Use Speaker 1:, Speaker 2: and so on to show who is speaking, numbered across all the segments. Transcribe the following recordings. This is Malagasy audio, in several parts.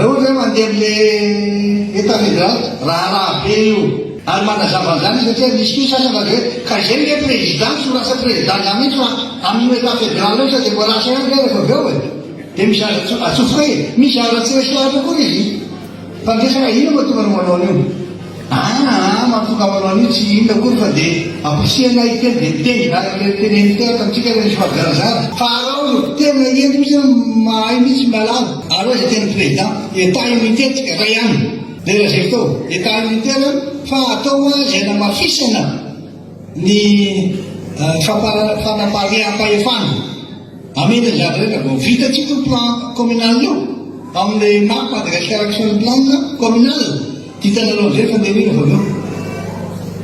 Speaker 1: Raha ohatra hoe mandeha amin'le Etat fédéral, raharaha be io. Ary manazava an'izany izy satria misy koa sasany laza hoe ka izay nge président tsy ho lasa président nga mihitsy fa amin'io Etat fédéral io sao dia mbola lasa ihany ve rehefa avy eo e. Dia misy zavatra atsofoka e. Misy zavatra tsy resy lahatra akory izy. Fa ny resaka inona mahatonga anao manao an'io? Aa mahatonga manao an'io tsy inona akory fa dia amporisihana hiteny dia miteny araka ilay noteneniny teo ato amintsika ilay misy fampizarazara. Fa arao no tena hendry mihitsy ianao mahay mihitsy mialala. Arao izay tenin'ny président, état unitaire tsika ray ihany ilay lazaiko teo, état unitaire fa atao izay hanamafisana ny fanapariaham-pahefana. Hamita ny zavatra rehetra vao vita tsika io plan communal io amin'ilay map Madagascar action plan communal hitanareo amizay fa ndeha ho ina vao avy eo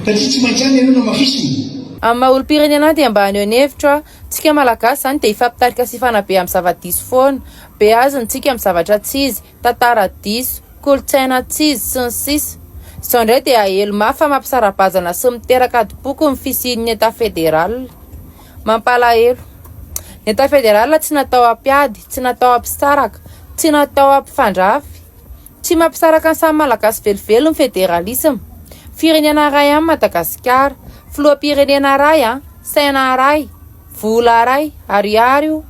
Speaker 1: satria tsy maintsy any ianao no hamafisina.
Speaker 2: Amin'ny maha olom-pirenena ahy dia mba haneho ny hevitro aho. Tsika Malagasy izany dia hifampitarika sy hifanabe amin'ny zava-diso foana. Beazina tsika amin'ny zavatra tsy izy, tantara diso, kolontsaina tsy izy, sy ny sisa Izao indray dia ahelo mafy fa mampisara-bazana sy miteraka adim-poko ny fisian'ny Etat Federal. Mampalahelo. Ny Etat Federal tsy natao hampiady, tsy natao hampisaraka, tsy natao hampifandrafy. Tsy mampisaraka ny samy Malagasy velively ny federalisma. Firenena iray ihany Madagasikara. Filoham-pirenena iray, saina iray, vola iray, ariary io.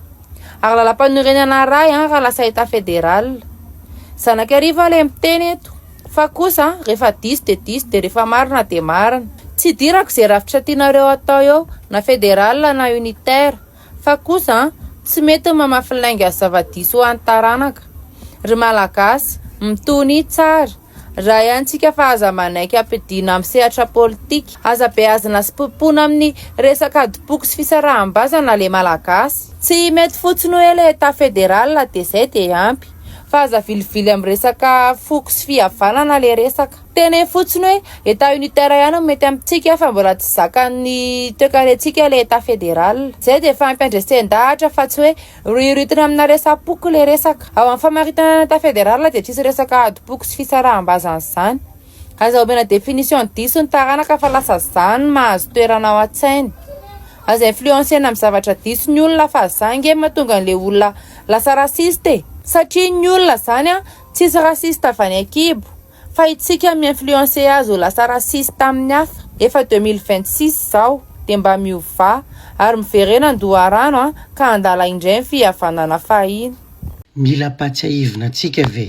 Speaker 2: Ary lalam-panorenana iray raha lasa Etat Federal. Zanak'Iarivo aho ilay miteny eto. Fa kosa rehefa diso dia diso dia rehefa marina dia marina. Tsy idirako izay rafitra tianareo atao eo na federal na unitaire fa kosa tsy mety ny mamafy lainga sy zava-diso ho an'ny taranaka. Ry Malagasy, mitonia tsara, ray antsika fa aza manaiky ampidiana amin'ny sehatra politika. Aza beazina sy popoina amin'ny resaka adim-poko sy fisaraham-bazana le Malagasy. Tsy mety fotsiny hoe le Etat federal dia zay dia ampy. Fa aza avilivily amin'ny resaka foko sy fihavanana le resaka. Teneno fotsiny hoe Etat unitaire ihany no mety amintsika fa mbola tsy zakan'ny toekarentsika le Etat federal. Zay dia efa ampy andresen-dahatra fa tsy hoe rohirohitina amina resa-poko le resaka. Ao amin'ny famaritana ny Etat federal dia tsisy resaka adim-poko sy fisaraham-bazana izany. Aza omena définition diso ny taranaka fa lasa zany no mahazo toerana ao an-tsainy. Aza influencena amin'ny zavatra diso ny olona fa za nge mahatonga an'le olona lasa raciste e! Satria ny olona zany an tsisy raciste avy any an-kibo fa itsika mi-influencer azy ho lasa raciste amin'ny hafa. Efa 2026 zao dia mba miovà ary miverena an-doharano an ka handala indray ny fihavanana fahiny.
Speaker 3: Mila ampatsiahivina antsika ve?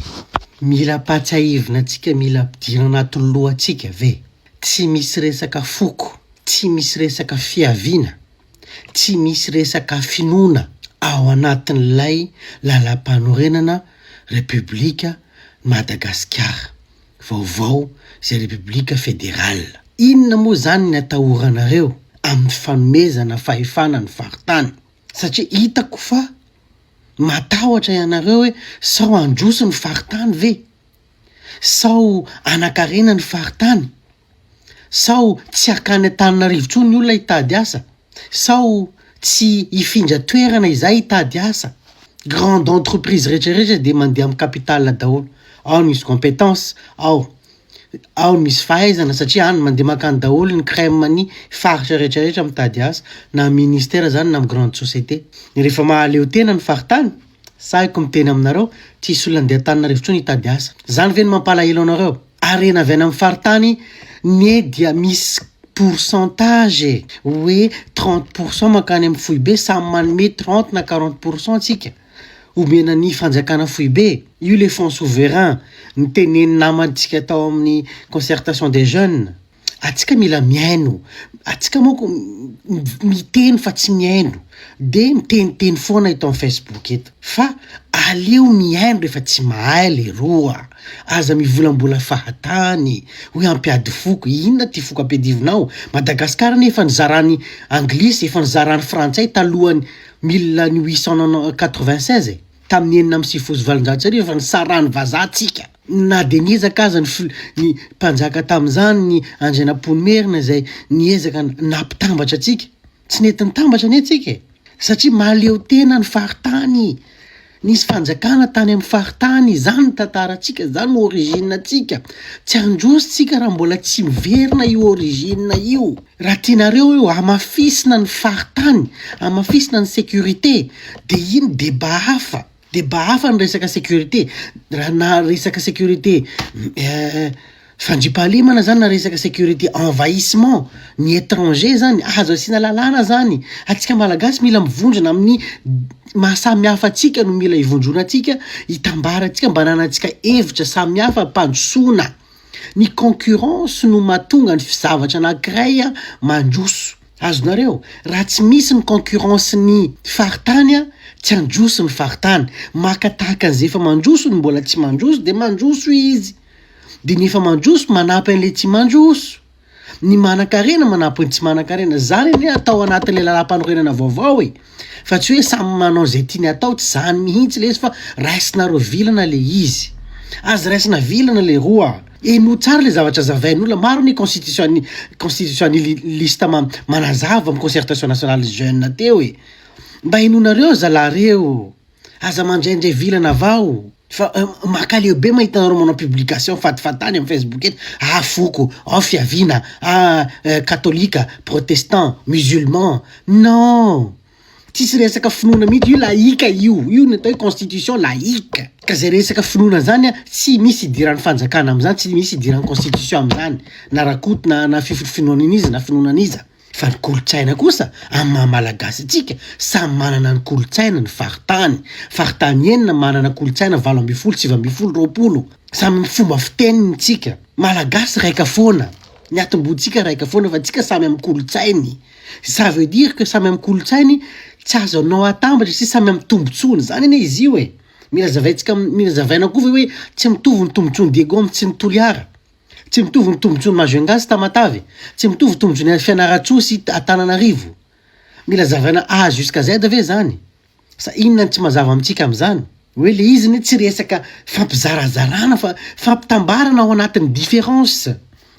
Speaker 3: Mila ampatsiahivina antsika mila ampidirina anatin'ny lohantsika ve? Tsy misy resaka foko, tsy misy resaka fiaviana, tsy misy resaka finoana ao anatin'ilay lalampanorenana Repoblika Madagasikara vaovao izay Repoblika Federal. Inona moa izany ny atahoranareo amin'ny fanomezana fahefana ny faritany? Satria hitako fa matahotra ianareo hoe sao handroso ny faritany ve? Sao hanankarena ny faritany? Sao tsy hakany Antananarivo intsony ny olona hitady asa? Sao tsy hifindra toerana izahay hitady asa? Grande entreprise rehetra rehetra dia mandeha amin'ny capital daholo. Ao ny misy compétence, ao ao ny misy fahaizana satria any mandeha mankany daholo ny crème ny faritra rehetra rehetra mitady asa, na ministère zany na amin'ny grande société. Rehefa mahaleo tena ny faritany, Sahiko miteny aminareo, tsy hisy olona handeha Antananarivo intsony hitady asa. Zany ve no mampalahelo anareo? Harena avy any amin'ny faritany ne dia misy pourcentage e! Hoe 30 pourcent mankany amin'ny foibe, samy manome 30 na 40 pourcent tsika omena ny fanjakana foibe. Io le fonds souverain nitenenin'ny namantsika tao amin'ny concertation des jeunes. Atsika mila mihaino, atsika manko miteny fa tsy mihaino, de miteniteny foana eto am facebook eto, fa aleo mihaino rehefa tsy mahay leroa, aza mivolambola fahatany hoe hampiady foko, inona ty foko ampiadivinao, Madagascar anie efa nizarany anglisy, efa nizarany frantsay talohany mille huit cent 96 e, tamin'ny 1896 efa nisarany vazaha tsika. Na dia niezaka aza ny fil ny mpanjaka tamin'izany ny Andrianampoinimerina izay niezaka nampitambatra antsika, tsy nety nitambatra anie tsika e! Satria mahaleo tena ny faritany, nisy fanjakana tany amin'ny faritany, izany ny tantarantsika, izany no origine antsika, tsy handroso tsika raha mbola tsy miverina io origine io. Raha tianareo io hamafisina ny faritany, hamafisina ny sécurité, dia iny débat hafa. Débat hafa ny resaka sécurité, raha na resaka sécurité fandriampahalemana zany na resaka sécurité envahissement ny étranger zany, azo asiana lalàna zany, antsika malagasy mila mivondrona amin'ny maha samy hafa antsika no mila ivondronantsika, hitambarantsika mba hananantsika hevitra samy hafa ampandrosoana. Ny concurrence no mahatonga ny zavatra anankiray mandroso. Azonareo? Raha tsy misy ny concurrence ny faritany tsy handroso ny faritany. Maka tahaka an'izay efa mandroso ny mbola tsy mandroso de mandroso izy. De ny efa mandroso manampy an'le tsy mandroso. Ny manan-karena manampy ny tsy manan-karena. Zany anie atao anatin'le lalam-panorenana vaovao e. Fa tsy hoe samy manao zay tiany atao, tsy zany mihitsy le izy fa raisinareo vilana le izy. Aza raisina vilana le roa. Henoy tsara le zavatra azavain'olona, maro ny constitution ny constitution ny liste manazava am concertation nationale jeune teo e. Mba henoinareo zalahy reo. Aza mandraindray vilana avao. Fa mankaleo be mahita anareo manao publication fatifatany am facebook eto, ah foko, ah fiaviana, ah katolika, protestant, musulman, non! Tsisy resaka finoana mihitsy, io laïque io, io ny atao hoe constitution laïque, ka zay resaka finoana zany an tsy misy idiran'ny fanjakana amzany, tsy misy idiran'ny constitution amzany, na rakoto na na finoan'iza na finoana an'iza. Fa ny kolontsaina kosa, amin'ny maha Malagasy antsika, samy manana ny kolontsaina ny faritany. Faritany enina manana kolontsaina 18, 19, 20. Samy amin'ny fomba fiteniny tsika. Malagasy raika foana. Ny atombohantsika raika foana fa tsika samy amin'ny kolontsainy. Ça veut dire que samy amin'ny kolontsainy, tsy azonao atambatra satria samy amin'ny tombotsoany. Zany anie izy io e. Mila zavaintsika, mila zavaina koa ve hoe tsy mitovy ny tombotsoan'i Diego amin'ny tsy ny Toliara. Tsy mitovy ny tombotsoan'i Majunga sy Tamatave. Tsy mitovy ny tombotsoan'i Fianarantsoa sy Antananarivo. Mila zavaina A jusqu'à Z ve zany? Sa inona no tsy mazava amintsika amin'izany? Hoe le izy anie tsy resaka fampizarazarana fa fampitambarana ao anatin'ny différence,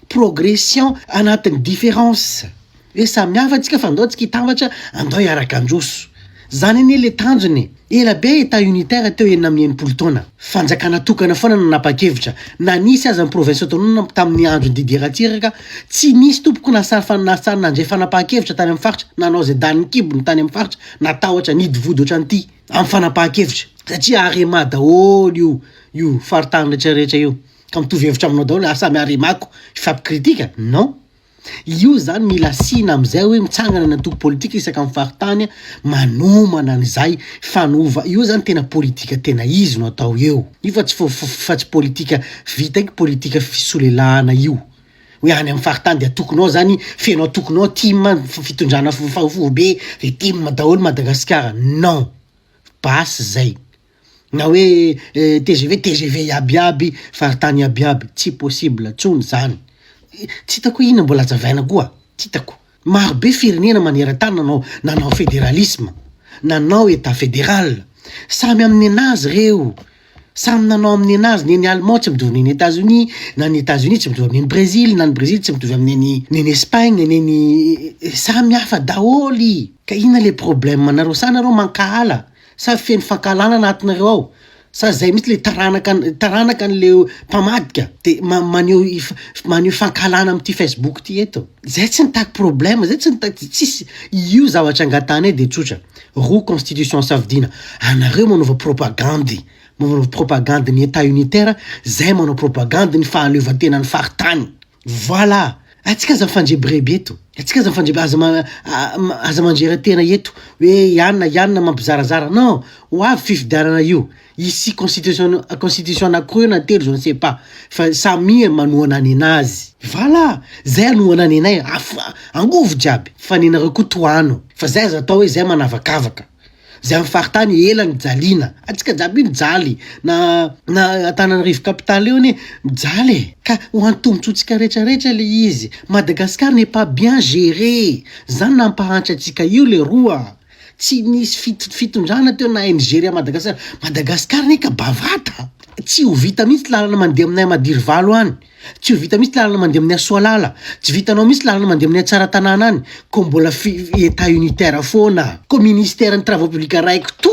Speaker 3: progression anatin'ny différence. Hoe samy hafa tsika fa andao tsika hitambatra, andao hiaraka handroso. Zany anie le tanjona e! Ela be Etat unitaire teo 66 taona. Fanjakana tokana foana no nanapa-kevitra. Na nisy aza ny province autonome tamin'ny andron'i Didier Ratsiraka, tsy nisy tompoko nasahy nasahy nandray fanapahan-kevitra tany amin'ny faritra, nanao izay danin'ny kibony tany amin'ny faritra, natahotra nidy vody ohatran'ity amin'ny fanapahan-kevitra. Satria Arema daholo io io faritany rehetra rehetra io. Ka mitovy hevitra aminao daholo, ah samy Arema-ko, hifampikritika? Non. Io zany mila asiana amizay hoe mitsangana ny antoko politika isaka ny faritany manomana an'izay fanova io zany tena politika tena izy no atao eo io fa tsy fa tsy politika vita eky politika fisolelahana io hoe any amin'ny faritany de atokonao zany feno atokonao tim fitondrana foibe de tim daholo Madagasikara non basy zay. Na hoe tgv, tgv iaby iaby, faritany iaby iaby, tsy possible tsony zany, tsy hitako hoe inona mbola azavaina koa, tsy hitako, maro be firenena maneran-tany nanao nanao federalisme, nanao etat federal, samy amin'ny nenazy reo, samy nanao amin'ny nenazy, ny an'i allemand tsy mitovy amin'ny an'i Etats Unis, na ny Etats Unis tsy mitovy amin'ny an'i Bresil, na ny Bresil tsy mitovy amin'ny an'i ny an'i Espagne, ny an'i samy hafa daholo, ka inona le problème nareo, sa nareo mankahala? Sa feno fankahalana anatinareo ao? Sa zay mihitsy le taranaka taranaka an'le mpamadika de maneho maneho fankahalana amin'ity facebook ty eto? Zay tsy nitaky problème, zay tsy nitaky tsisy io zavatra angatahanay de tsotra, roa constitution safidiana, anareo manaova propagandy, manaova propagandy ny etat unitaire, zay manao propagandy ny fahaleovantenan'ny faritany. Voilà! Atsika aza mifandrebireby eto, atsika aza mifandreby, aza ma- aza mandrera tena eto hoe i anona i anona mampizarazara, non! Ho avy fifidianana io, hisy constitution constitution anakiroa eo na telo je ne sais pas, fa samia manohana nenazy, voilà! Zay anohana nenay, af- angovo jiaby, fa nenareo koa tohano, fa zay aza atao hoe zay manavakavaka. Zay amin'ny faritany ela nijaliana, antsika jiaby io mijaly na na Antananarivo capitale eo anie mijaly e! Ka ho an'ny tombotsoantsika rehetra rehetra le izy, Madagascar n'est pas bien géré, zany nampahantra antsika io leroa, tsy nisy fit- fitondrana teo nahay ni-gérer Madagascar, Madagascar anie ka bavata, tsy ho vita mihitsy lalana mandeha aminay Madirovalo any. Tsy ho vita mihitsy lalana mandeha amin'ny Soalala, tsy vitanao mihitsy lalana mandeha amin'ny Tsaratanàna any, ko mbola fi- état unitaire foana. Ko ministère ny travaux publics raiky to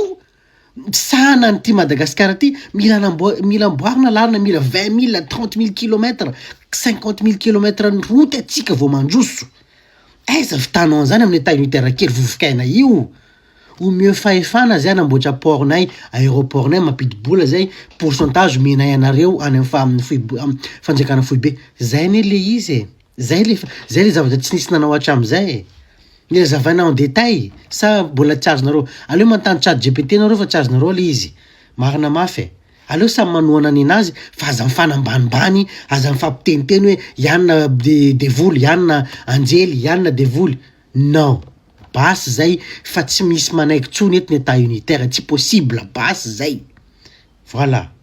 Speaker 3: misahana an'ity Madagascar ity, mila anamboa- mila amboarina lalana, mila 20 000, 30 000 kilomètres, 50 000 kilomètres ny route atsika vao mandroso. Aiza vitanao an'izany amin'ny état unitaire kely vovokaina io? Omeo fahefana zay hanamboatra port nay, aéroport nay mampidi-bola zay, pourcentage omenay anareo any am fa foibe am fanjakana foibe. Zay anie le izy e! Zay le zay le zavatra tsy nisy nanao hatram'izay e! Mila hazavaina en détail sa mbola tsy azonareo? Aleo manontany chat GPT nareo fa tsy azonareo le izy. Marina mafy e! Aleo samy manohana nenazy fa aza mifanambanimbany, aza mifampiteniteny hoe i anona devoly, i anona anjely, i anona devoly. Non! Basy zay fa tsy misy manaiky tsony eto ny état unitaire, tsy possible, basy zay! Voilà!